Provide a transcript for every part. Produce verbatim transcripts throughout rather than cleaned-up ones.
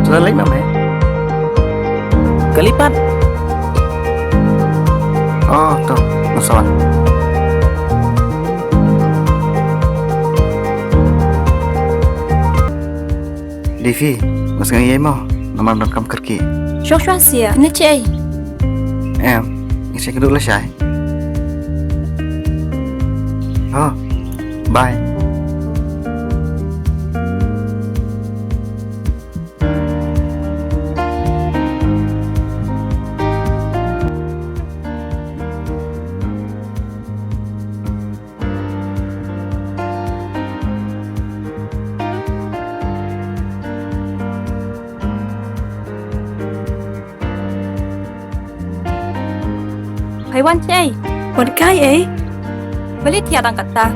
Sa leit ma me? Kali pat. Oh, to, nga sa wan. Devi, nga sngewbha ïa mo, namar donkam kyrkieh. Shuwa shuwa seh, ne che ei? Em, nga sngewbha kynduh lashai. Oh, bye. Phai wan che ei? Wan kai ei? Balei thiah dang katta?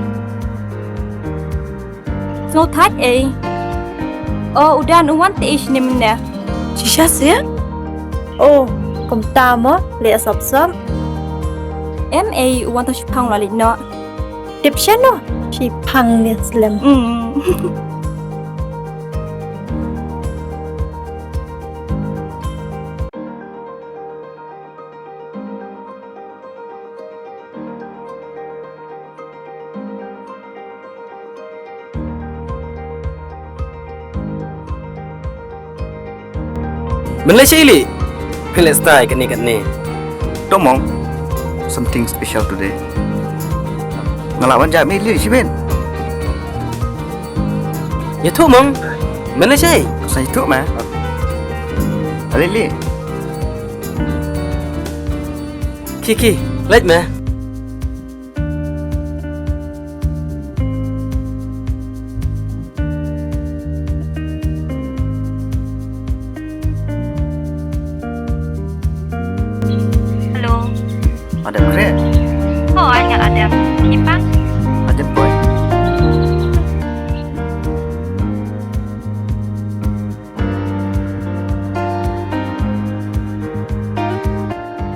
Sngewthait ei? O, u Dan u wan te ei shane mynne. Shisha seh? O, kumta mo, leh sop sop. Em ei, u wan tang shiphang la leit noh. Tip shano? Shiphang ne slem. Mm. Men leh shi ili. Men leh style kane kane. To mong. Something special today. Nga lah ban jam ili shi men. Ïathuh mong. Men leh shi. Sa ïathuh ma. Ali li. Ki ki, leit me. Hello. Adem kre? Oh, ai ngat adem. Ipa? Adem boy.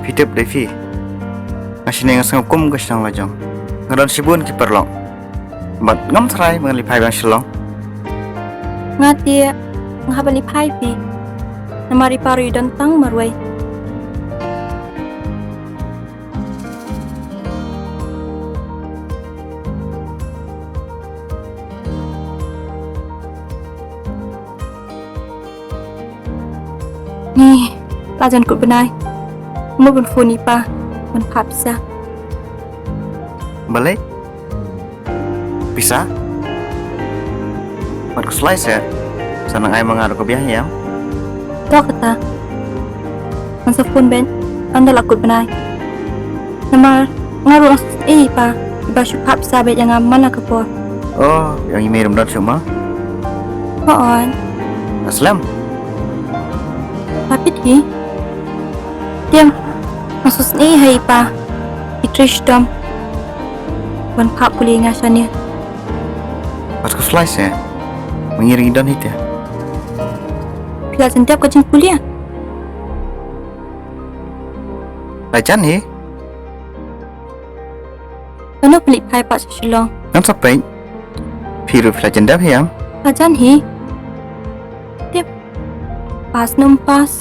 Phi tip dei phi. Nga shane nga sngew kum ka shnong la jong. Nga don shibun ki paralok. Bad ngam tharai ba ngan leit phai biang Shillong. Nga te nga hap ban leit phai phi. Namar i pa ruh i don tang marwei. Ni, la jan kut bnai. Mut ban phone i pa ban phah pisa. Balei? Pisa? Pat khuslai se. Sa nang ai ma nga ruh ka biang ïa. To kata. Ngan sa phone beit ynda la kut bnai. Namar nga ruh nga sngewsih i pa ba shu phah pisa beit ïa nga man la ka por. Oh, ïa i mei ruh ym don shuh ma? Hooid. Aslem. Hapit hi. Tiang, nga sngewsih ha i pa. I trei shitom ban phah pule ïa nga shane. Pat khuslai se. Ma ngi ruh ngi don hi te. Phi la jan dep ka jingpule? La jan hi. Mano phi leit phai pat sha Shillong? Ngan sa peit. Phi ruh phi la jan dep hi em? La jan hi. Tip. Pass ne ym pass?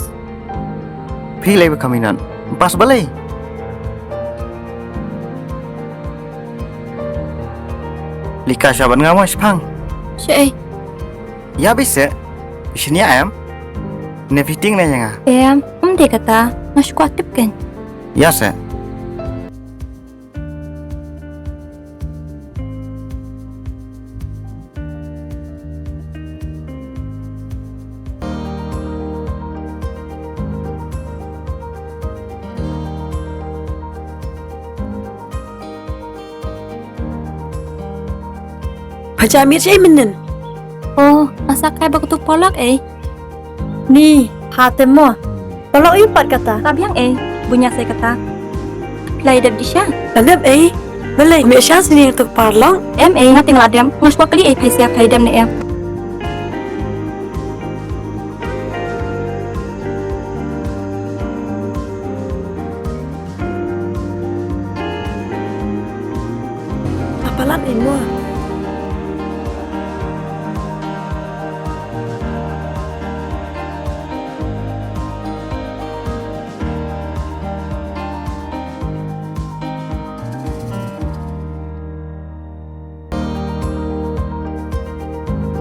Phi lei ba ka minot. Ym pass balei? Leit ka sha bad nga mo shipang. Shaei? Ïa bise. Shin ïa em? Ne fitting ne ïa nga? Em, ym dei kata. Nga shu kwah tip kein. Ïa se. Pha jah miet shaei mynnin? Oh, nga sa kai bad kato ka paralok ei. Ni, pha te mo. Paralok aïu pat kata? Sa biang ei, bun ïa sei kata. Phi la ïadep dih sha? La dep ei. Balei? Mih sha sini kato ka paralok? Em ei, nga te nga la dep. Nga shu kwah kylli ei, phi sa phi la ïadep ne em. Nga palat ei mo.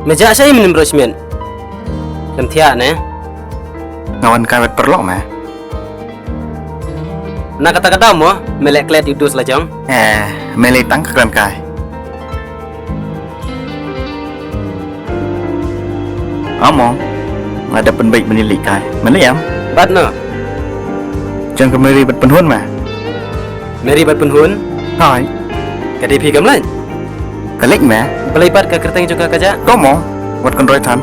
Me jah shaei mynnin baroh shi miet? Lem thiah ne. Nga wan kai bad paralok me. Na kata ka daw mo me leh klet ïa u dos la jong? Eh, me leh tang ka kren kai. Amo, nga da pynbeit mynnin leh kai. Me leh em? Bad no? Jong ka Mary bad Pynhun me. Mary bad Pynhun? Hai. Ka dei phi kam leh? Ka leh me. Balei pat ka kyrteng jong ka ka jah? Komo, wat kynroi than.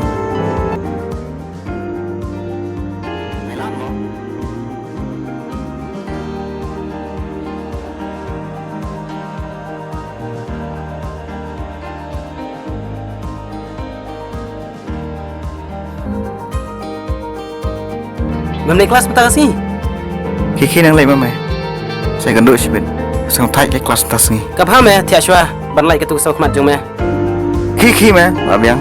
Mem leh klas mynta ka sngi? Khie khie nang leh ma me. Sa ïakynduh shibit. Sa ngam thait leh klas mynta sngi. Ka bha me, thiah shuwa ban lait katto ka sawkhmat jong me. Khie khie me, ba biang.